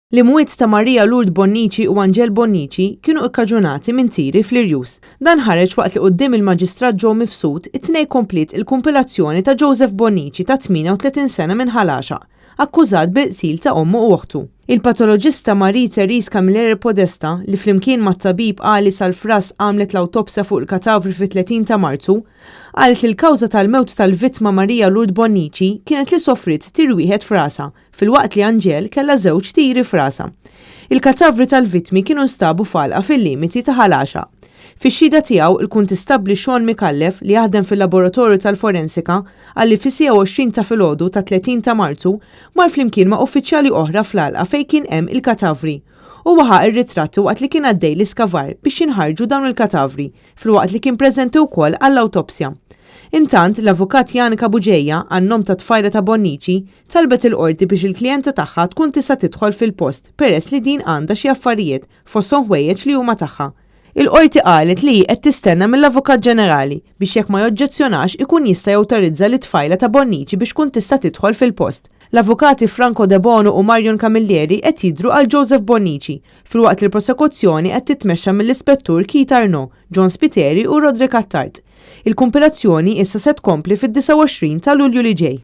L-imwiet ta' Maria Lourdes Bonnici u Angel Bonnici kienu kkaġunati minn tiri fl-irjus. Dan ħareġ waqt li quddiem il-Maġistrat Joe Mifsud, it-Tnejn kompliet il-kumpilazzjoni ta' Joseph Bonnici ta' 38 sena minn Ħal Għaxaq, akkużat bil-qtil ta' ommu u oħtu. Il-patoloġista Marie Therese Camilleri Podesta, li flimkien mat-tabib Ali Salfras għamlet l-awtopsja fuq il-katavri fit-30 ta' Marzu, qalet li l-kawża tal-mewt tal-vittma Maria Lourdes Bonnici kienet li sofriet tir wieħed f'rasha filwaqt li Angel kellha żewġ tiri f'rasha. Il-katavri tal-vittmi kienu nstabu f'għalqa fil-limiti ta' Ħal Għaxaq. Fix-xhieda tiegħu, il-Kuntistabbli Sean Micallef, li jaħdem fil-laboratorju tal-forensika, qal li fis-siegħa u 20 ta' filgħodu tat-30 ta' Marzu mar flimkien ma' uffiċjali oħra fl-għalqa fejn kien hemm il-katavri. Huwa ħa r-ritratti waqt li kien għaddej l-iskavar biex jinħarġu dawn il-katavri, filwaqt li kien preżenti wkoll għall-awtopsja. Intant, l-Avukat Janica Bugeja, għan-nom tat-tfajla ta' Bonnici, talbet il-Qorti biex il-klijenta tagħha tkun tista' tidħol fil-post peress li din għandha xi affarijiet, fosthom ħwejjeġ li huma tagħha. Il-Qorti qalet li hi qed tistenna mill-Avukat Ġenerali biex jekk ma joġġezzjonax ikun jista' jawtorizza lit-tfajla ta' Bonnici biex tkun tista' tidħol fil-post. L-Avukati Franco Debono u Marion Camilleri qed jidhru għal Joseph Bonnici, filwaqt li l-prosekuzzjoni qed titmexxa mill-Ispettur Keith Arnaud, John Spiteri u Roderick Attard. Il-kumpilazzjoni issa se tkompli fid-29 ta' Lulju li ġej.